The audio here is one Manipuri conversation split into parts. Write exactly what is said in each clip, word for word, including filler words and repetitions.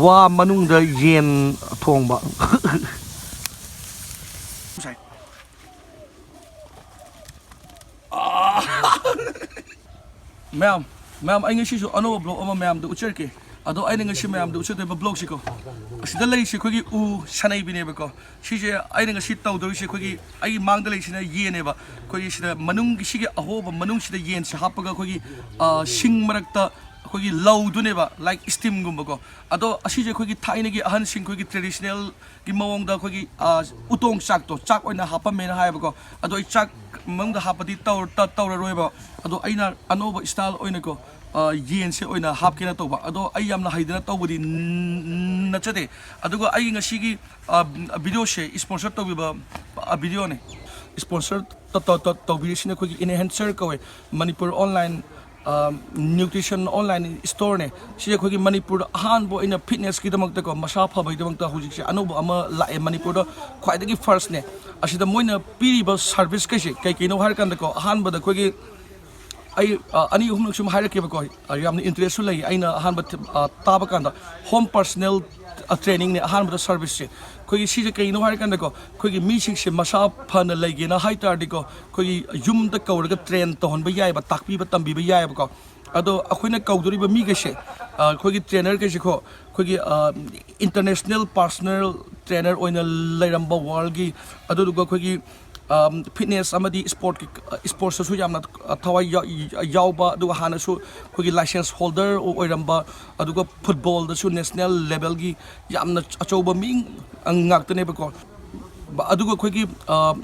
ꯋꯥ ꯃꯅꯨꯡꯗ ꯌꯦꯟ ꯊꯣꯡꯕ꯫ ꯃꯌꯥꯝ, ꯃꯌꯥꯝ, ꯑꯩ ꯉꯁꯤꯁꯨ ꯑꯅꯧꯕ ꯕ꯭ꯂꯣꯛ ꯑꯃ ꯃꯌꯥꯝꯗ ꯎꯠꯆꯔꯛꯀꯦ꯫ ꯑꯗꯣ ꯑꯩꯅ ꯉꯁꯤ ꯃꯌꯥꯝꯗ ꯎꯠꯆꯗꯣꯏꯕ ꯕ꯭ꯂꯣꯛꯁꯤꯀꯣ, ꯑꯁꯤꯗ ꯂꯩꯔꯤꯁꯦ ꯑꯩꯈꯣꯏꯒꯤ ꯎ ꯁꯅꯩꯕꯤꯅꯦꯕꯀꯣ꯫ ꯁꯤꯁꯦ ꯑꯩꯅ ꯉꯁꯤ ꯇꯧꯗꯧꯔꯤꯁꯦ, ꯑꯩꯈꯣꯏꯒꯤ ꯑꯩꯒꯤ ꯃꯥꯡꯗ ꯂꯩꯔꯤꯁꯤꯅ ꯌꯦꯟꯅꯦꯕ꯫ ꯑꯩꯈꯣꯏꯒꯤ ꯁꯤꯗ ꯃꯅꯨꯡꯒꯤ ꯁꯤꯒꯤ ꯑꯍꯣꯕ ꯃꯅꯨꯡꯁꯤꯗ ꯌꯦꯟꯁꯦ ꯍꯥꯞꯄꯒ ꯑꯩꯈꯣꯏꯒꯤ, ꯑ, ꯁꯤꯡ ꯃꯔꯛꯇ ꯑꯩꯈꯣꯏꯒꯤ ꯂꯧꯗꯨꯅꯦꯕ, ꯂꯥꯏꯛ ꯏꯁꯇꯤꯝꯒꯨꯝꯕꯀꯣ꯫ ꯑꯗꯣ ꯑꯁꯤꯁꯦ ꯑꯩꯈꯣꯏꯒꯤ ꯊꯥꯏꯅꯒꯤ ꯑꯍꯟꯁꯤꯡ ꯑꯩꯈꯣꯏꯒꯤ ꯇ꯭ꯔꯦꯗꯤꯁꯅꯦꯜꯒꯤ ꯃꯑꯣꯡꯗ ꯑꯩꯈꯣꯏꯒꯤ, ꯑ, ꯎꯇꯣꯡ ꯆꯥꯛꯇꯣ, ꯆꯥꯛ ꯑꯣꯏꯅ ꯍꯥꯞꯄꯝꯃꯦꯅ ꯍꯥꯏꯌꯦꯕꯀꯣ꯫ ꯑꯗꯣ ꯑꯩ ꯆꯥꯛ ꯃꯅꯨꯡꯗ ꯍꯥꯞꯄꯗꯤ ꯇꯧꯔ-, ꯇ-, ꯇꯧꯔꯔꯣꯏꯕ꯫ ꯑꯗꯣ ꯑꯩꯅ ꯑꯅꯧꯕ ꯏꯁꯇꯥꯏꯜ ꯑꯣꯏꯅꯀꯣ, ꯑ, ꯌꯦꯟꯁꯦ ꯑꯣꯏꯅ ꯍꯥꯞꯀꯦꯅ ꯇꯧꯕ꯫ ꯑꯗꯣ ꯑꯩ ꯌꯥꯝꯅ ꯍꯩꯗꯅ ꯇꯧꯕꯗꯤ ꯅ-, ꯅꯠꯆꯗꯦ꯫ ꯑꯗꯨꯒ ꯑꯩꯒꯤ ꯉꯁꯤꯒꯤ, ꯑ, ꯚꯤꯗꯤꯑꯣꯁꯦ ꯏꯁꯄꯣꯟꯁꯔ ꯇꯧꯕꯤꯕ, ꯑ, ꯚꯤꯗꯤꯑꯣꯅꯦ꯫ ꯏꯁꯄꯣꯟꯁꯔ ꯇ-, ꯇ-, ꯇ-, ꯇꯧꯕꯤꯔꯤꯁꯤꯅ ꯑꯩꯈꯣꯏꯒꯤ ꯏꯟꯍꯦꯟꯁꯔ ꯀꯧꯋꯦ, ꯃꯅꯤꯄꯨꯔ ꯑꯣꯟꯂꯥꯏꯟ, ꯑ, ꯅ꯭ꯌꯨꯇ꯭ꯔꯤꯁꯟ ꯑꯣꯟꯂꯥꯏꯟ ꯏꯁꯇꯣꯔꯅꯦ꯫ ꯁꯤꯁꯦ ꯑꯩꯈꯣꯏꯒꯤ ꯃꯅꯤꯄꯨꯔꯗ ꯑꯍꯥꯟꯕ ꯑꯣꯏꯅ ꯐꯤꯠꯅꯦꯁꯀꯤꯗꯃꯛꯇꯀꯣ, ꯃꯁꯥ ꯐꯕꯒꯤꯗꯃꯛꯇ ꯍꯧꯖꯤꯛꯁꯦ ꯑꯅꯧꯕ ꯑꯃ ꯂꯥꯛꯑꯦ, ꯃꯅꯤꯄꯨꯔꯗ ꯈ꯭ꯋꯥꯏꯗꯒꯤ ꯐꯥꯔꯁꯅꯦ꯫ ꯑꯁꯤꯗ ꯃꯣꯏꯅ ꯄꯤꯔꯤꯕ ꯁꯥꯔꯚꯤꯁꯈꯩꯁꯦ ꯀꯩ ꯀꯩꯅꯣ ꯍꯥꯏꯔꯀꯥꯟꯗꯀꯣ, ꯑꯍꯥꯟꯕꯗ ꯑꯩꯈꯣꯏꯒꯤ ꯑꯩ, ꯑ, ꯑꯅꯤ ꯑꯍꯨꯝꯂꯛ ꯁꯨꯝ ꯍꯥꯏꯔꯛꯀꯦꯕꯀꯣ, ꯑ, ꯌꯥꯝꯅ ꯏꯟꯇꯔꯦꯁꯁꯨ ꯂꯩ꯫ ꯑꯩꯅ ꯑꯍꯥꯟꯕ ꯊ-, ꯑ, ꯇꯥꯕ ꯀꯥꯟꯗ ꯍꯣꯝ ꯄꯔꯁꯅꯦꯜ, ꯑ, ꯇ꯭ꯔꯦꯅꯤꯡꯅꯦ ꯑꯍꯥꯟꯕꯗ ꯁꯥꯔꯚꯤꯁꯁꯦ꯫ ꯑꯩꯈꯣꯏꯒꯤ ꯁꯤꯁꯦ ꯀꯩꯅꯣ ꯍꯥꯏꯔꯀꯥꯟꯗꯀꯣ, ꯑꯩꯈꯣꯏꯒꯤ ꯃꯤꯁꯤꯡꯁꯦ ꯃꯁꯥ ꯐꯅ ꯂꯩꯒꯦꯅ ꯍꯥꯏ ꯇꯥꯔꯗꯤꯀꯣ, ꯑꯩꯈꯣꯏꯒꯤ ꯌꯨꯝꯗ ꯀꯧꯔꯒ ꯇ꯭ꯔꯦꯟ ꯇꯧꯍꯟꯕ ꯌꯥꯏꯑꯕ, ꯇꯥꯛꯄꯤꯕ ꯇꯝꯕꯤꯕ ꯌꯥꯏꯑꯕꯀꯣ꯫ ꯑꯗꯣ ꯑꯩꯈꯣꯏꯅ ꯀꯧꯗꯣꯔꯤꯕ ꯃꯤꯈꯩꯁꯦ, ꯑ, ꯑꯩꯈꯣꯏꯒꯤ ꯇ꯭ꯔꯦꯅꯔꯈꯩꯁꯦꯀꯣ, ꯑꯩꯈꯣꯏꯒꯤ, ꯑ, ꯏꯟꯇꯔꯅꯦꯁꯅꯦꯜ ꯄꯥꯔꯁꯅꯦꯜ ꯇ꯭ꯔꯦꯅꯔ ꯑꯣꯏꯅ ꯂꯩꯔꯝꯕ ꯋꯥꯔꯜꯒꯤ, ꯑꯗꯨꯗꯨꯒ ꯑꯩꯈꯣꯏꯒꯤ, ꯑꯝ, ꯐꯤꯠꯅꯦꯁ ꯑꯃꯗꯤ ꯏꯁꯄꯣꯔꯠꯀꯤ, ꯏꯁꯄꯣꯔꯠꯁꯇꯁꯨ ꯌꯥꯝꯅ ꯊꯋꯥꯏ ꯌꯥ-, ꯌꯥꯎꯕ, ꯑꯗꯨꯒ ꯍꯥꯟꯅꯁꯨ ꯑꯩꯈꯣꯏꯒꯤ ꯂꯥꯏꯁꯦꯟꯁ ꯍꯣꯜꯗꯔ ꯑꯣꯏꯔꯝꯕ, ꯑꯗꯨꯒ ꯐꯨꯠꯕꯣꯜꯗꯁꯨ ꯅꯦꯁꯅꯦꯜ ꯂꯦꯚꯦꯜꯒꯤ ꯌꯥꯝꯅ ꯑꯆꯧꯕ ꯃꯤ ꯉꯥꯛꯇꯅꯦꯕꯀꯣ꯫ ꯑꯗꯨꯒ ꯑꯩꯈꯣꯏꯒꯤ, ꯑ,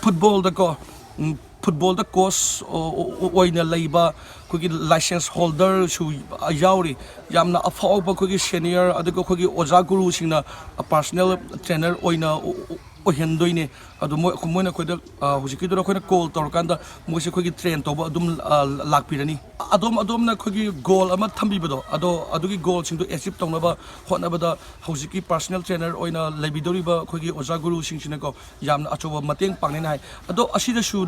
ꯐꯨꯠꯕꯣꯜꯗꯀꯣ, ꯎꯝ, ꯐꯨꯠꯕꯣꯜꯗ ꯀꯣꯁ ꯑꯣ-, ꯑꯣ-, ꯑꯣꯏꯅ ꯂꯩꯕ ꯑꯩꯈꯣꯏꯒꯤ ꯂꯥꯏꯁꯦꯟꯁ ꯍꯣꯜꯗꯔꯁꯨ ꯌꯥꯎꯔꯤ꯫ ꯌꯥꯝꯅ ꯑꯐꯥꯎꯕ ꯑꯩꯈꯣꯏꯒꯤ ꯁꯦꯅꯤꯌꯔ, ꯑꯗꯨꯒ ꯑꯩꯈꯣꯏꯒꯤ ꯑꯣꯖꯥ ꯒꯨꯔꯨꯁꯤꯡꯅ ꯄꯥꯔꯁꯅꯦꯜ ꯇ꯭ꯔꯦꯅꯔ ꯑꯣꯏꯅ ꯑꯣ-, ꯑꯣ-, ꯑꯣꯏꯍꯟꯗꯣꯏꯅꯦ꯫ ꯑꯗꯣ ꯃꯣꯏ, ꯃꯣꯏꯅ ꯑꯩꯈꯣꯏꯗ, ꯑ, ꯍꯧꯖꯤꯛꯀꯤꯗꯨꯗ ꯑꯩꯈꯣꯏꯅ ꯀꯣꯜ ꯇꯧꯔꯀꯥꯟꯗ ꯃꯣꯏꯁꯦ ꯑꯩꯈꯣꯏꯒꯤ ꯇ꯭ꯔꯦꯟ ꯇꯧꯕ ꯑꯗꯨꯝ, ꯑ, ꯂꯥꯛꯄꯤꯔꯅꯤ꯫ ꯑꯗꯣꯝ ꯑꯗꯣꯝꯅ ꯑꯩꯈꯣꯏꯒꯤ ꯒꯣꯜ ꯑꯃ ꯊꯝꯕꯤꯕꯗꯣ, ꯑꯗꯣ ꯑꯗꯨꯒꯤ ꯒꯣꯜꯁꯤꯡꯗꯣ ꯑꯦꯆꯤꯞ ꯇꯧꯅꯕ ꯍꯣꯠꯅꯕꯗ ꯍꯧꯖꯤꯛꯀꯤ ꯄꯥꯔꯁꯣꯅꯦꯜ ꯇ꯭ꯔꯦꯅꯔ ꯑꯣꯏꯅ ꯂꯩꯕꯤꯗꯧꯔꯤꯕ ꯑꯩꯈꯣꯏꯒꯤ ꯑꯣꯖꯥ ꯒꯨꯔꯨꯁꯤꯡꯁꯤꯅꯀꯣ, ꯌꯥꯝꯅ ꯑꯆꯧꯕ ꯃꯇꯦꯡ ꯄꯥꯡꯅꯦꯅ ꯍꯥꯏ꯫ ꯑꯗꯣ ꯑꯁꯤꯗꯁꯨ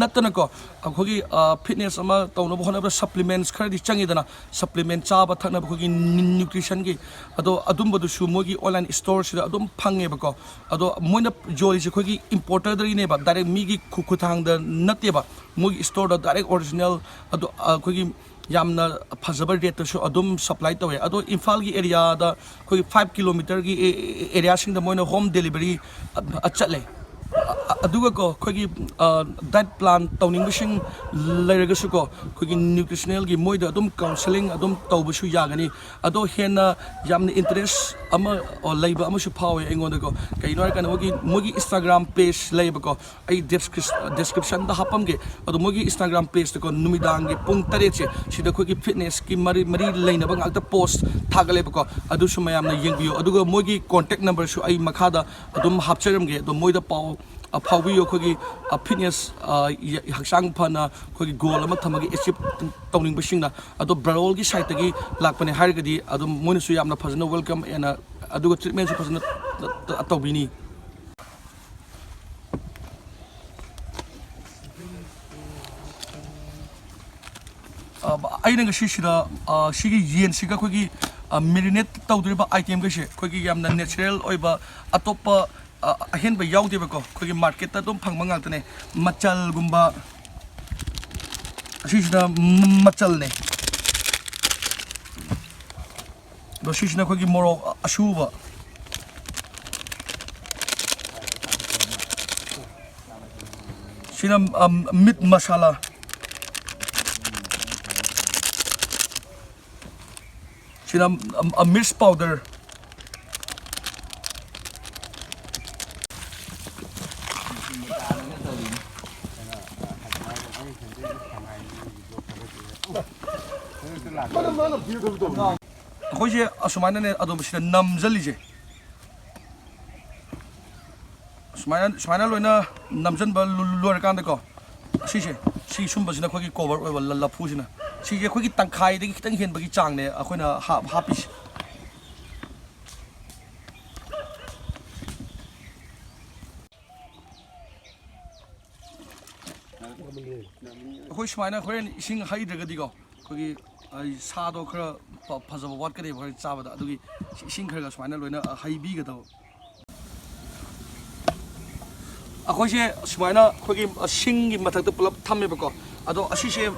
ꯅꯠꯇꯅꯀꯣ, ꯑꯩꯈꯣꯏꯒꯤ ꯐꯤꯠꯅꯦꯁ ꯑꯃ ꯇꯧꯅꯕ ꯍꯣꯠꯅꯕꯗ ꯁꯄ꯭ꯂꯤꯃꯦꯟꯠꯁ ꯈꯔꯗꯤ ꯆꯪꯉꯤꯗꯅ, ꯁꯄ꯭ꯂꯤꯃꯦꯟꯠ ꯆꯥꯕ ꯊꯛꯅꯕ ꯑꯩꯈꯣꯏꯒꯤ ꯅ꯭ꯌꯨꯇ꯭ꯔꯤꯁꯟꯒꯤ꯫ ꯑꯗꯣ ꯑꯗꯨꯝꯕꯗꯨꯁꯨ ꯃꯣꯏꯒꯤ ꯑꯣꯟꯂꯥꯏꯟ ꯁ꯭ꯇꯣꯔꯁꯤꯗ ꯑꯗꯨꯝ ꯐꯪꯉꯦꯕꯀꯣ꯫ ꯑꯗꯣ ꯃꯣꯏꯅ ꯌꯣꯜꯂꯤꯁꯦ ꯑꯩꯈꯣꯏꯒꯤ ꯏꯝꯄꯣꯔꯇꯔꯗꯒꯤꯅꯦꯕ, ꯗꯥꯏꯔꯦꯛ ꯃꯤꯒꯤ ꯈꯨ-, ꯈꯨꯠꯊꯥꯡꯗ ꯅꯠꯇꯦꯕ꯫ ꯃꯣꯏꯒꯤ ꯁ꯭ꯇꯣꯔꯗ ꯗꯥꯏꯔꯦꯛ ꯑꯣꯔꯤꯖꯤꯅꯦꯜ, ꯑꯗꯣ ꯑꯩꯈꯣꯏꯒꯤ ꯌꯥꯝꯅ ꯐꯖꯕ ꯔꯦꯠꯇꯁꯨ ꯑꯗꯨꯝ ꯁꯄ꯭ꯂꯥꯏ ꯇꯧꯋꯦ꯫ ꯑꯗꯣ ꯏꯝꯐꯥꯜꯒꯤ ꯑꯦꯔꯤꯌꯥꯗ ꯑꯩꯈꯣꯏꯒꯤ ꯐꯥꯏꯚ ꯀꯤꯂꯣꯃꯤꯇꯔꯒꯤ ꯑꯦ-, ꯑꯦ-, ꯑꯦꯔꯤꯌꯥꯁꯤꯡꯗ ꯃꯣꯏꯅ ꯍꯣꯝ ꯗꯦꯂꯤꯚꯔꯤ ꯑ-, ꯑ-, ꯆꯠꯂꯦ꯫ ꯑ-, ꯑꯗꯨꯒꯀꯣ, ꯑꯩꯈꯣꯏꯒꯤ, ꯑ, ꯗꯥꯏꯠ ꯄ꯭ꯂꯥꯟ ꯇꯧꯅꯤꯡꯕꯁꯤꯡ ꯂꯩꯔꯒꯁꯨꯀꯣ, ꯑꯩꯈꯣꯏꯒꯤ ꯅ꯭ꯌꯨꯇ꯭ꯔꯤꯁꯅꯦꯜꯒꯤ ꯃꯣꯏꯗ ꯑꯗꯨꯝ ꯀꯥꯎꯟꯁꯦꯂꯤꯡ ꯑꯗꯨꯝ ꯇꯧꯕꯁꯨ ꯌꯥꯒꯅꯤ꯫ ꯑꯗꯣ ꯍꯦꯟꯅ ꯌꯥꯝꯅ ꯏꯟꯇꯔꯦꯁ ꯑꯃ, ꯑꯣ, ꯂꯩꯕ ꯑꯃꯁꯨ ꯐꯥꯎꯋꯦ ꯑꯩꯉꯣꯟꯗꯀꯣ꯫ ꯀꯩꯒꯤꯅꯣ ꯍꯥꯏꯔꯀꯥꯟꯗ, ꯃꯣꯏꯒꯤ, ꯃꯣꯏꯒꯤ ꯏꯟꯁꯇꯥꯒ꯭ꯔꯥꯝ ꯄꯦꯖ ꯂꯩꯌꯦꯕꯀꯣ, ꯑꯩ ꯗꯤꯁꯀ꯭ꯔꯤꯞꯁꯟꯗ ꯍꯥꯞꯄꯝꯒꯦ꯫ ꯑꯗꯣ ꯃꯣꯏꯒꯤ ꯏꯟꯁꯇꯥꯒ꯭ꯔꯥꯝ ꯄꯦꯖꯇꯀꯣ, ꯅꯨꯃꯤꯗꯥꯡꯒꯤ ꯄꯨꯡ ꯇꯔꯦꯠꯁꯦ, ꯁꯤꯗ ꯑꯩꯈꯣꯏꯒꯤ ꯐꯤꯠꯅꯦꯁꯀꯤ ꯃꯔꯤ, ꯃꯔꯤ ꯂꯩꯅꯕ ꯉꯥꯛꯇ ꯄꯣꯁ ꯊꯥꯒꯠꯂꯦꯕꯀꯣ꯫ ꯑꯗꯨꯁꯨ ꯃꯌꯥꯝꯅ ꯌꯦꯡꯕꯤꯌꯨ꯫ ꯑꯗꯨꯒ ꯃꯣꯏꯒꯤ ꯀꯣꯟꯇꯦꯛ ꯅꯝꯕꯔꯁꯨ ꯑꯩ ꯃꯈꯥꯗ ꯑꯗꯨꯝ ꯍꯥꯞꯆꯔꯝꯒꯦ꯫ ꯑꯗꯣ ꯃꯣꯏꯗ ꯄꯥꯎ, ꯑ, ꯐꯥꯎꯕꯤꯌꯨ꯫ ꯑꯩꯈꯣꯏꯒꯤ, ꯑ, ꯐꯤꯠꯅꯦꯁ, ꯑ, ꯌ-, ꯍꯛꯆꯥꯡ ꯐꯅ ꯑꯩꯈꯣꯏꯒꯤ ꯒꯣꯜ ꯑꯃ ꯊꯝꯃꯒ ꯑꯦꯆꯤꯞ ꯇꯧꯅꯤꯡꯕꯁꯤꯡꯅ꯫ ꯑꯗꯣ ꯕ꯭ꯔꯣꯜꯒꯤ ꯁꯥꯏꯠꯇꯒꯤ ꯂꯥꯛꯄꯅꯦ ꯍꯥꯏꯔꯒꯗꯤ ꯑꯗꯨꯝ ꯃꯣꯏꯅꯁꯨ ꯌꯥꯝꯅ ꯐꯖꯅ ꯋꯦꯜꯀꯝ ꯑꯦꯟ, ꯑ, ꯑꯗꯨꯒ ꯇ꯭ꯔꯤꯠꯃꯦꯟꯁꯨ ꯐꯖꯅ ꯇ-, ꯇ-, ꯇꯧꯕꯤꯅꯤ꯫ ꯑ, ꯑꯩꯅ ꯉꯁꯤꯁꯤꯗ, ꯑ, ꯁꯤꯒꯤ ꯌꯦꯟꯁꯤꯒ ꯑꯩꯈꯣꯏꯒꯤ, ꯑ, ꯃꯦꯔꯤꯅꯦꯠ ꯇꯧꯗꯣꯔꯤꯕ ꯑꯥꯏꯇꯦꯝꯈꯩꯁꯦ ꯑꯩꯈꯣꯏꯒꯤ ꯌꯥꯝꯅ ꯅꯦꯆꯔꯦꯜ ꯑꯣꯏꯕ, ꯑꯇꯣꯞꯄ, ꯑ, ꯑꯍꯦꯟꯕ ꯌꯥꯎꯗꯦꯕꯀꯣ꯫ ꯑꯩꯈꯣꯏꯒꯤ ꯃꯥꯔꯀꯦꯠꯇ ꯑꯗꯨꯝ ꯐꯪꯕ ꯉꯥꯛꯇꯅꯦ꯫ ꯃꯆꯜꯒꯨꯝꯕ, ꯑꯁꯤꯁꯤꯅ ꯃ-, ꯃꯆꯜꯅꯦ꯫ ꯑꯗꯣ ꯁꯤꯁꯤꯅ ꯑꯩꯈꯣꯏꯒꯤ ꯃꯣꯔꯣꯛ ꯑꯁꯨꯕ꯫ ꯁꯤꯅ, ꯑꯝ, ꯃꯤꯠ ꯃꯁꯥꯂꯥ꯫ ꯁꯤꯅ, ꯑꯝ, ꯑꯝ, ꯃꯤꯔꯆ ꯄꯥꯎꯗꯔ꯫ ꯑꯩꯈꯣꯏꯁꯦ ꯑꯁꯨꯃꯥꯏꯅꯅꯦ ꯑꯗꯨꯝ ꯁꯤꯗ ꯅꯝꯁꯤꯜꯂꯤꯁꯦ꯫ ꯁꯨꯃꯥꯏꯅ, ꯁꯨꯃꯥꯏꯅ ꯂꯣꯏꯅ ꯅꯝꯁꯤꯟꯕ ꯂꯣ-, ꯂꯣꯏꯔꯀꯥꯟꯗꯀꯣ, ꯁꯤꯁꯦ, ꯁꯤ ꯁꯨꯝꯕꯁꯤꯅ ꯑꯩꯈꯣꯏꯒꯤ ꯀꯣꯕꯔ ꯑꯣꯏꯕ ꯂ-, ꯂꯐꯨꯁꯤꯅ꯫ ꯁꯤꯁꯦ ꯑꯩꯈꯣꯏꯒꯤ ꯇꯪꯈꯥꯏꯗꯒꯤ ꯈꯤꯇꯪ ꯍꯦꯟꯕꯒꯤ ꯆꯥꯡꯅꯦ ꯑꯩꯈꯣꯏꯅ ꯍꯥꯞ-, ꯍꯥꯞꯄꯤꯁꯦ꯫ ꯑꯩꯈꯣꯏ ꯁꯨꯃꯥꯏꯅ ꯍꯣꯔꯦꯟ ꯏꯁꯤꯡ ꯍꯩꯗ꯭ꯔꯒꯗꯤꯀꯣ, ꯑꯩꯈꯣꯏꯒꯤ, ꯑꯩ, ꯁꯥꯗꯣ ꯈꯔ ꯐ-, ꯐꯖꯕ ꯋꯥꯠꯀꯅꯦꯕ ꯍꯣꯔꯦꯟ ꯆꯥꯕꯗ꯫ ꯑꯗꯨꯒꯤ ꯏꯁꯤꯡ ꯈꯔ ꯈꯔ ꯁꯨꯃꯥꯏꯅ ꯂꯣꯏꯅ, ꯑ, ꯍꯩꯕꯤꯒꯗꯕ꯫ ꯑꯩꯈꯣꯏꯁꯦ ꯁꯨꯃꯥꯏꯅ ꯑꯩꯈꯣꯏꯒꯤ, ꯑ, ꯁꯤꯡꯒꯤ ꯃꯊꯛꯇ ꯄꯨꯂꯞ ꯊꯝꯃꯦꯕꯀꯣ꯫ ꯑꯗꯣ ꯑꯁꯤꯁꯦ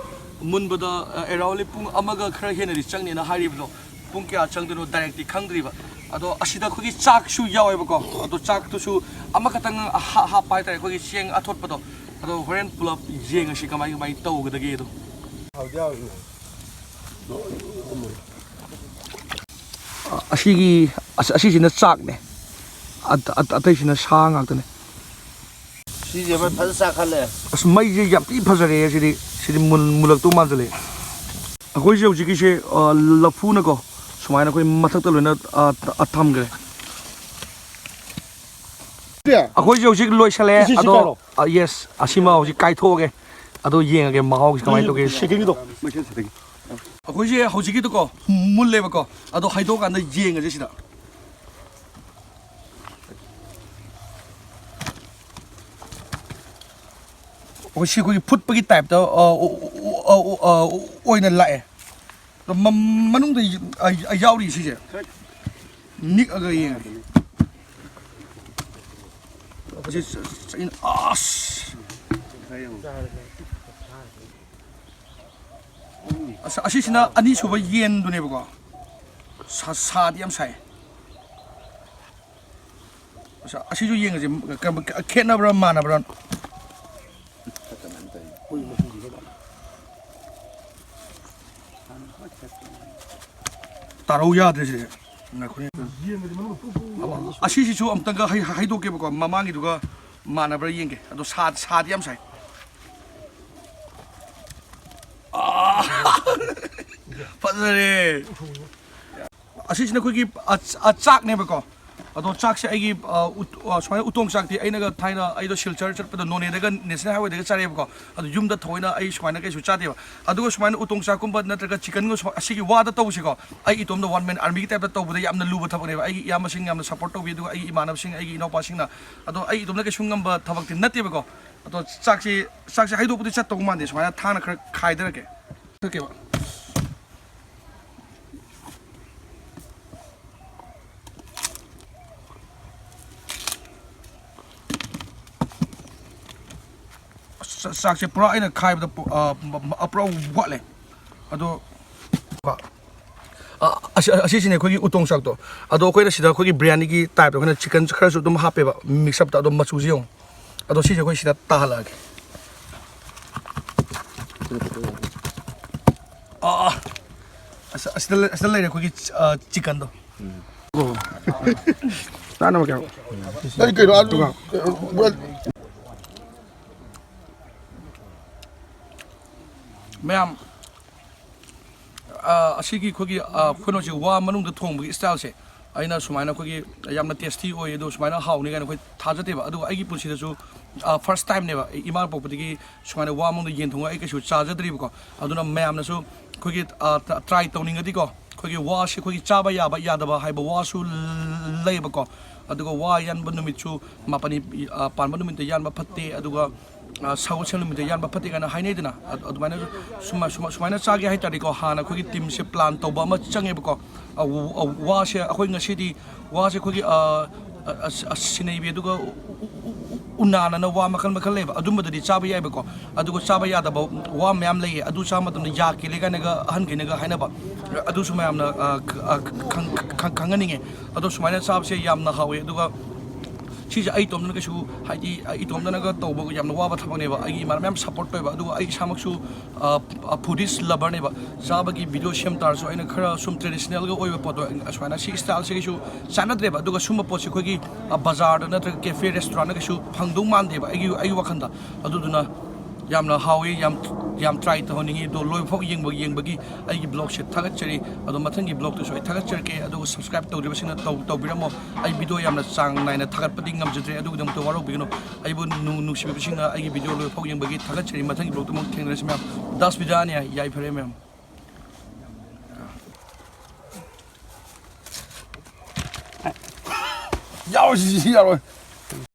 ꯃꯨꯟꯕꯗ, ꯑ, aroundly ꯄꯨꯡ ꯑꯃꯒ ꯈꯔ ꯍꯦꯟꯅꯗꯤ ꯆꯪꯅꯤꯅ ꯍꯥꯏꯔꯤꯕꯗꯣ꯫ ꯄꯨꯡ ꯀꯌꯥ ꯆꯪꯗꯣꯏꯅꯣ directꯇꯤ ꯈꯪꯗ꯭ꯔꯤꯕ꯫ ꯑꯗꯣ ꯑꯁꯤꯗ ꯑꯩꯈꯣꯏꯒꯤ ꯆꯥꯛꯁꯨ ꯌꯥꯎꯋꯦꯕꯀꯣ꯫ ꯑꯗꯣ ꯆꯥꯛꯇꯨꯁꯨ ꯑꯃꯈꯛꯇꯪ ꯍꯥ-, ꯍꯥꯞꯄ ꯍꯥꯏꯇꯥꯔꯦ, ꯑꯩꯈꯣꯏꯒꯤ ꯆꯦꯡ ꯑꯊꯣꯠꯄꯗꯣ꯫ ꯑꯗꯣ ꯍꯣꯔꯦꯟ ꯄꯨꯂꯞ ꯌꯦꯡꯉꯁꯤ ꯀꯃꯥꯏ ꯀꯃꯥꯏ ꯇꯧꯒꯗꯒꯦꯗꯣ꯫ ꯍꯥꯎꯗꯤ ꯍꯥꯎꯕꯅꯦ꯫ ꯑ-, ꯑꯁꯤꯒꯤ, ꯑꯁ-, ꯑꯁꯤꯁꯤꯅ ꯆꯥꯛꯅꯦ꯫ ꯑꯠ-, ꯑꯠ-, ꯑꯇꯩꯁꯤꯅ ꯁꯥ ꯉꯥꯛꯇꯅꯦ꯫ ꯁꯤꯁꯦ ꯃꯩ ꯐꯖꯅ ꯆꯥꯛꯈꯠꯂꯦ꯫ ꯑꯁ, ꯃꯩꯁꯦ ꯌꯥꯝ ꯊꯤ ꯐꯖꯔꯦꯍꯦ ꯁꯤꯗꯤ꯫ ꯁꯤꯗꯤ ꯃꯨꯜ-, ꯃꯨꯜꯂꯛꯇꯧ ꯃꯥꯟꯁꯤꯜꯂꯛꯑꯦ꯫ ꯑꯩꯈꯣꯏꯁꯦ ꯍꯧꯖꯤꯛꯀꯤꯁꯦ, ꯑ, ꯂꯐꯨꯅꯀꯣ ꯁꯨꯃꯥꯏꯅ ꯑꯩꯈꯣꯏ ꯃꯊꯛꯇ ꯂꯣꯏꯅ, ꯑ, ꯊ-, ꯑ, ꯊꯝꯈ꯭ꯔꯦ꯫ ꯑꯩꯈꯣꯏꯁꯦ ꯍꯧꯖꯤꯛ ꯂꯣꯏꯁꯜꯂꯦ꯫ ꯁꯤ, ꯁꯤ ꯑꯗꯣ, ꯀꯥꯏꯔꯣ? ꯑ, yes, ꯑꯁꯤꯃ ꯍꯧꯖꯤꯛ ꯀꯥꯏꯊꯣꯛꯑꯒꯦ꯫ ꯑꯗꯣ ꯌꯦꯡꯉꯒꯦ ꯃꯍꯥꯎꯁꯤ ꯀꯃꯥꯏꯅ ꯇꯧꯒꯦ꯫ ꯁꯦꯀꯦꯟꯒꯤꯗꯣ꯫ ꯑꯩꯈꯣꯏꯁꯦ ꯍꯧꯖꯤꯛꯀꯤꯗꯨꯀꯣ ꯃꯨꯜꯂꯦꯕꯀꯣ꯫ ꯑꯗꯣ ꯍꯩꯗꯣꯛꯑꯀꯥꯟꯗ ꯌꯦꯡꯉꯁꯦ ꯁꯤꯗ꯫ ꯑꯩꯈꯣꯏ ꯁꯤ ꯑꯩꯈꯣꯏꯒꯤ ꯐꯨꯠꯄꯒꯤ typeꯇ, ꯑ, ꯑ, ꯑ, ꯑ, ꯑ, ꯑꯣꯏꯅ ꯂꯥꯛꯑꯦ꯫ ꯑꯗꯣ ꯃ-, ꯃꯅꯨꯡꯗ ꯌ-, ꯑ, ꯌꯥꯎꯔꯤ ꯁꯤꯁꯦ꯫ ꯅꯤꯛꯑꯒ ꯌꯦꯡꯉꯒꯦ꯫ ꯑꯁꯤ ꯆ-, ꯆ-, ꯑꯁ꯫ ꯑꯁ, ꯑꯁꯤꯁꯤꯅ ꯑꯅꯤꯁꯨꯕ ꯌꯦꯟꯗꯨꯅꯦꯕꯀꯣ꯫ ꯁꯥ-, ꯁꯥꯗꯤ ꯌꯥꯝ ꯁꯥꯏ꯫ ꯑꯁ, ꯑꯁꯤꯁꯨ ꯌꯦꯡꯉꯁꯦ, ꯀ-, ꯀ-, ꯈꯦꯠꯅꯕ꯭ꯔꯥ ꯃꯥꯟꯅꯕ꯭ꯔꯥ? ꯇꯥꯔꯧ ꯌꯥꯗ꯭ꯔꯦ ꯁꯤꯗꯤ꯫ ꯉꯥꯏꯈꯣꯅꯦ꯫ ꯑꯁꯤꯁꯤꯁꯨ ꯑꯝꯇꯪꯒ ꯍꯩ-, ꯍꯩꯗꯣꯛꯀꯦꯕꯀꯣ, ꯃꯃꯥꯡꯒꯤꯗꯨꯒ ꯃꯥꯟꯅꯕ꯭ꯔꯥ ꯌꯦꯡꯒꯦ꯫ ꯑꯗꯣ ꯁꯥ-, ꯁꯥꯗꯤ ꯌꯥꯝ ꯁꯥꯏ꯫ ꯑꯥ! ꯐꯖꯔꯦ꯫ ꯑꯁꯤꯁꯤꯅ ꯑꯩꯈꯣꯏꯒꯤ, ꯑ, ꯑ, ꯆꯥꯛꯅꯦꯕꯀꯣ꯫ ꯑꯗꯣ ꯆꯥꯛꯁꯦ ꯑꯩꯒꯤ, ꯑ, ꯎꯠ-, ꯑ, ꯁꯨꯃꯥꯏꯅ ꯎꯇꯣꯡ ꯆꯥꯛꯇꯤ ꯑꯩꯅꯒ ꯊꯥꯏꯅ ꯑꯩꯗꯣ ꯁꯤꯜꯆꯔ ꯆꯠꯄꯗ ꯅꯣꯅꯦꯗꯒ ꯅꯦꯁꯅꯦꯜ ꯍꯥꯏꯋꯦꯗꯒ ꯆꯥꯔꯛꯑꯦꯕꯀꯣ꯫ ꯑꯗꯣ ꯌꯨꯝꯗ ꯊꯑꯣꯏꯅ ꯑꯩ ꯁꯨꯃꯥꯏꯅ ꯀꯩꯁꯨ ꯆꯥꯗꯦꯕ꯫ ꯑꯗꯨꯒ ꯁꯨꯃꯥꯏꯅ ꯎꯇꯣꯡ ꯆꯥꯛꯀꯨꯝꯕ ꯅꯠꯇ꯭ꯔꯒ ꯆꯤꯀꯟꯒ ꯁꯨꯃꯥꯏ-, ꯑꯁꯤꯒꯤ ꯋꯥꯗ ꯇꯧꯕꯁꯦꯀꯣ, ꯑꯩ ꯏꯇꯣꯝꯗ ꯋꯥꯟ ꯃꯦꯟ ꯑꯥꯔꯃꯤꯒꯤ ꯇꯥꯏꯞꯇ ꯇꯧꯕꯗ ꯌꯥꯝꯅ ꯂꯨꯕ ꯊꯕꯛꯅꯦꯕ꯫ ꯑꯩꯒꯤ ꯏꯌꯥꯝꯕꯁꯤꯡ ꯌꯥꯝꯅ ꯁꯞꯄꯣꯔꯠ ꯇꯧꯕꯤ, ꯑꯗꯨꯒ ꯑꯩꯒꯤ ꯏꯃꯥꯟꯅꯕꯁꯤꯡ, ꯑꯩꯒꯤ ꯏꯅꯥꯎꯄꯥꯁꯤꯡꯅ꯫ ꯑꯗꯣ ꯑꯩ ꯏꯇꯣꯝꯇ ꯀꯩꯁꯨ ꯉꯝꯕ ꯊꯕꯛꯇꯤ ꯅꯠꯇꯦꯕꯀꯣ꯫ ꯑꯗꯣ ꯆꯥꯛꯁꯤ, ꯆꯥꯛꯁꯤ ꯍꯩꯗꯣꯛꯄꯗꯤ ꯆꯠꯇꯧ ꯃꯥꯟꯗꯦ꯫ ꯁꯨꯃꯥꯏꯅ ꯊꯥꯡꯅ ꯈꯔ ꯈꯥꯏꯗꯔꯛꯀꯦ꯫ ꯊꯛꯀꯦꯕ꯫ ꯑꯁ, ꯆꯥꯛꯁꯦ ꯄꯨꯔꯥ ꯑꯩꯅ ꯈꯥꯏꯕꯗ ꯄꯨ-, ꯑ, ꯃ-, ꯃ-, ꯄꯨꯔꯥ ꯋꯥꯠꯂꯦ꯫ ꯑꯗꯣ, ꯑ, ꯑꯁꯤ-, ꯑꯁꯤꯁꯤꯅꯦ ꯑꯩꯈꯣꯏꯒꯤ ꯎꯇꯣꯡ ꯆꯥꯛꯇꯣ꯫ ꯑꯗꯣ ꯑꯩꯈꯣꯏꯅ ꯁꯤꯗ ꯑꯩꯈꯣꯏꯒꯤ ꯕꯤꯔꯌꯥꯅꯤꯒꯤ ꯇꯥꯏꯞꯇ ꯑꯩꯈꯣꯏꯅ ꯆꯤꯀꯟ ꯈꯔꯁꯨ ꯑꯗꯨꯝ ꯍꯥꯞꯄꯦꯕ, ꯃꯤꯛꯁ ꯑꯞꯇ꯫ ꯑꯗꯣ ꯃꯆꯨꯁꯦ ꯌꯦꯡꯉꯣ꯫ ꯑꯗꯣ ꯁꯤꯁꯦ ꯑꯩꯈꯣꯏ ꯁꯤꯗ ꯇꯥꯍꯜꯂꯛꯑꯒꯦ꯫ ꯑꯥ, ꯑꯥ꯫ ꯑꯁ, ꯑꯁꯤꯗ ꯂꯩ-, ꯑꯁꯤꯗ ꯂꯩꯔꯦ ꯑꯩꯈꯣꯏꯒꯤ ꯆꯤ-, ꯑ, ꯆꯤꯀꯟꯗꯣ꯫ ꯑꯣ꯫ ꯆꯥꯅꯕ ꯀꯌꯥ? ꯑꯩ ꯀꯩꯅꯣ, ꯑꯗꯨꯒ ꯃꯌꯥꯝ, ꯑ, ꯑꯁꯤꯒꯤ ꯑꯩꯈꯣꯏꯒꯤ, ꯑ, ꯀꯩꯅꯣꯁꯦ, ꯋꯥ ꯃꯅꯨꯡꯗ ꯊꯣꯡꯕꯒꯤ ꯏꯁꯇꯥꯏꯜꯁꯦ ꯑꯩꯅ ꯁꯨꯃꯥꯏꯅ ꯑꯩꯈꯣꯏꯒꯤ ꯌꯥꯝꯅ ꯇꯦꯁꯇꯤ ꯑꯣꯏ, ꯑꯗꯣ ꯁꯨꯃꯥꯏꯅ ꯍꯥꯎꯅꯤ ꯀꯥꯏꯅ ꯑꯩꯈꯣꯏ ꯊꯥꯖꯗꯦꯕ꯫ ꯑꯗꯨꯒ ꯑꯩꯒꯤ ꯄꯨꯟꯁꯤꯗꯁꯨ, ꯑ, ꯐꯥꯔꯁ ꯇꯥꯏꯝꯅꯦꯕ ꯑꯩ ꯏꯃꯥ ꯄꯣꯛꯄꯗꯒꯤ ꯁꯨꯃꯥꯏꯅ ꯋꯥ ꯃꯅꯨꯡꯗ ꯌꯦꯟ ꯊꯣꯡꯕ ꯑꯩ ꯀꯩꯁꯨ ꯆꯥꯖꯗ꯭ꯔꯤꯕꯀꯣ꯫ ꯑꯗꯨꯅ ꯃꯌꯥꯝꯅꯁꯨ ꯑꯩꯈꯣꯏꯒꯤ, ꯑ, ꯇ-, ꯇ꯭ꯔꯥꯏ ꯇꯧꯅꯤꯡꯉꯗꯤꯀꯣ, ꯑꯩꯈꯣꯏꯒꯤ ꯋꯥꯁꯦ ꯑꯩꯈꯣꯏꯒꯤ ꯆꯥꯕ ꯌꯥꯕ ꯌꯥꯗꯕ ꯍꯥꯏꯕ ꯋꯥꯁꯨ ꯂꯩꯌꯦꯕꯀꯣ꯫ ꯑꯗꯨꯒ ꯋꯥ ꯌꯥꯟꯕ ꯅꯨꯃꯤꯠꯁꯨ ꯃꯥꯄꯅꯤ, ꯑ, ꯄꯥꯟꯕ ꯅꯨꯃꯤꯠꯇ ꯌꯥꯟꯕ ꯐꯠꯇꯦ, ꯑꯗꯨꯒ, ꯑ, ꯁꯒꯣꯜꯁꯦꯜ ꯅꯨꯃꯤꯠꯇ ꯌꯥꯟꯕ ꯐꯠꯇꯦ ꯀꯥꯏꯅ ꯍꯥꯏꯅꯩꯗꯅ꯫ ꯑ-, ꯑꯗꯨꯃꯥꯏꯅ ꯁꯨꯃꯥꯏ-, ꯁꯨꯃꯥꯏꯅ ꯆꯥꯒꯦ ꯍꯥꯏ ꯇꯥꯔꯗꯤꯀꯣ, ꯍꯥꯟꯅ ꯑꯩꯈꯣꯏꯒꯤ ꯇꯤꯝꯁꯦ ꯄ꯭ꯂꯥꯟ ꯇꯧꯕ ꯑꯃ ꯆꯪꯉꯦꯕꯀꯣ꯫ ꯑ, ꯎ-, ꯑ, ꯋꯥꯁꯦ ꯑꯩꯈꯣꯏ ꯉꯁꯤꯗꯤ ꯋꯥꯁꯦ ꯑꯩꯈꯣꯏꯒꯤ, ꯑ, ꯑ, ꯑ, ꯑ, ꯁꯤꯅꯩꯕꯤ, ꯑꯗꯨꯒ ꯎ-, ꯎ-, ꯎ-, ꯎ-, ꯎꯅꯥꯅꯅ ꯋꯥ ꯃꯈꯜ ꯃꯈꯜ ꯂꯩꯕ, ꯑꯗꯨꯝꯕꯗꯗꯤ ꯆꯥꯕ ꯌꯥꯏꯕꯀꯣ꯫ ꯑꯗꯨꯒ ꯆꯥꯕ ꯌꯥꯗꯕ ꯋꯥ ꯃꯌꯥꯝ ꯂꯩꯌꯦ, ꯑꯗꯨ ꯆꯥꯕ ꯃꯇꯝꯗ ꯌꯥ ꯀꯦꯜꯂꯦ ꯀꯥꯏꯅꯒ ꯑꯍꯟꯈꯩꯅꯒ ꯍꯥꯏꯅꯕ, ꯑꯗꯨꯁꯨ ꯃꯌꯥꯝꯅ, ꯑ, ꯈ-, ꯑ, ꯈꯪ-, ꯈꯪ-, ꯈꯪꯍꯟꯅꯤꯡꯉꯦ꯫ ꯑꯗꯣ ꯁꯨꯃꯥꯏꯅ ꯆꯥꯕꯁꯦ ꯌꯥꯝꯅ ꯍꯥꯎꯋꯦ꯫ ꯑꯗꯨꯒ ꯁꯤꯁꯦ ꯑꯩ ꯏꯇꯣꯝꯇꯅ ꯀꯩꯁꯨ, ꯍꯥꯏꯗꯤ, ꯑꯩ ꯏꯇꯣꯝꯇꯅꯒ ꯇꯧꯕ ꯌꯥꯝꯅ ꯋꯥꯕ ꯊꯕꯛꯅꯦꯕ꯫ ꯑꯩꯒꯤ ꯏꯃꯥꯟꯅꯕ ꯃꯌꯥꯝ ꯁꯞꯄꯣꯔꯠ ꯇꯧꯋꯦꯕ꯫ ꯑꯗꯨꯒ ꯑꯩ ꯏꯁꯥꯃꯛꯁꯨ, ꯑ, ꯑ, ꯐꯨꯗꯤꯁ ꯂꯚꯔꯅꯦꯕ꯫ ꯆꯥꯕꯒꯤ ꯚꯤꯗꯤꯑꯣ ꯁꯦꯝ ꯇꯥꯔꯁꯨ ꯑꯩꯅ ꯈꯔ ꯁꯨꯝ ꯇ꯭ꯔꯦꯗꯤꯁꯅꯦꯜꯒ ꯑꯣꯏꯕ ꯄꯣꯠꯇꯣ, ꯑꯁꯨꯃꯥꯏꯅ ꯁꯤ ꯏꯁꯇꯥꯏꯜꯁꯦ ꯀꯩꯁꯨ ꯆꯥꯟꯅꯗ꯭ꯔꯦꯕ꯫ ꯑꯗꯨꯒ ꯁꯨꯝꯕ ꯄꯣꯠꯁꯦ ꯑꯩꯈꯣꯏꯒꯤ, ꯑ, ꯕꯖꯥꯔꯗ ꯅꯠꯇ꯭ꯔꯒ ꯀꯦꯐꯦ ꯔꯦꯁꯇꯨꯔꯥꯟꯗ ꯀꯩꯁꯨ ꯐꯪꯗꯧ ꯃꯥꯟꯗꯦꯕ ꯑꯩꯒꯤ, ꯑꯩꯒꯤ ꯋꯥꯈꯜꯗ꯫ ꯑꯗꯨꯗꯨꯅ ꯌꯥꯝꯅ ꯍꯥꯎꯏ, ꯌꯥꯝ ꯌꯥꯝ ꯇ꯭ꯔꯥꯏ ꯇꯧꯍꯟꯅꯤꯡꯉꯤ꯫ ꯑꯗꯣ ꯂꯣꯏꯕ ꯐꯥꯎ ꯌꯦꯡꯕ ꯌꯦꯡꯕꯒꯤ ꯑꯩꯒꯤ ꯕ꯭ꯂꯣꯒꯁꯦ ꯊꯥꯒꯠꯆꯔꯤ꯫ ꯑꯗꯣ ꯃꯊꯪꯒꯤ ꯕ꯭ꯂꯣꯒꯇꯁꯨ ꯑꯩ ꯊꯥꯒꯠꯆꯔꯛꯀꯦ꯫ ꯑꯗꯨꯒ ꯁꯕꯁꯀ꯭ꯔꯥꯏꯕ ꯇꯧꯗ꯭ꯔꯤꯕꯁꯤꯡꯅ ꯇꯧ ꯇꯧꯕꯤꯔꯝꯃꯣ꯫ ꯑꯩ ꯚꯤꯗꯤꯑꯣ ꯌꯥꯝꯅ ꯆꯥꯡ ꯅꯥꯏꯅ ꯊꯥꯒꯠꯄꯗꯤ ꯉꯝꯖꯗ꯭ꯔꯦ, ꯑꯗꯨꯒꯤꯗꯃꯛꯇ ꯋꯥꯔꯧꯕꯤꯒꯅꯨ꯫ ꯑꯩꯕꯨ ꯅꯨꯡ ꯅꯨꯡꯁꯤꯕꯤꯕꯁꯤꯡꯅ ꯑꯩꯒꯤ ꯚꯤꯗꯤꯑꯣ ꯂꯣꯏꯕ ꯐꯥꯎ ꯌꯦꯡꯕꯒꯤ ꯊꯥꯒꯠꯆꯔꯤ꯫ ꯃꯊꯪꯒꯤ ꯕ꯭ꯂꯣꯒꯇ ꯑꯃꯨꯛ ꯊꯦꯡꯅꯔꯁꯤ ꯃꯌꯥꯝ꯫ ꯗꯥꯁ ꯕꯤꯗꯥꯅꯤ꯫ ꯌꯥꯏꯐꯔꯦ ꯃꯌꯥꯝ꯫ ꯌꯥꯔꯣꯏ, ꯁꯤ ꯁꯤ ꯌꯥꯔꯣꯏ꯫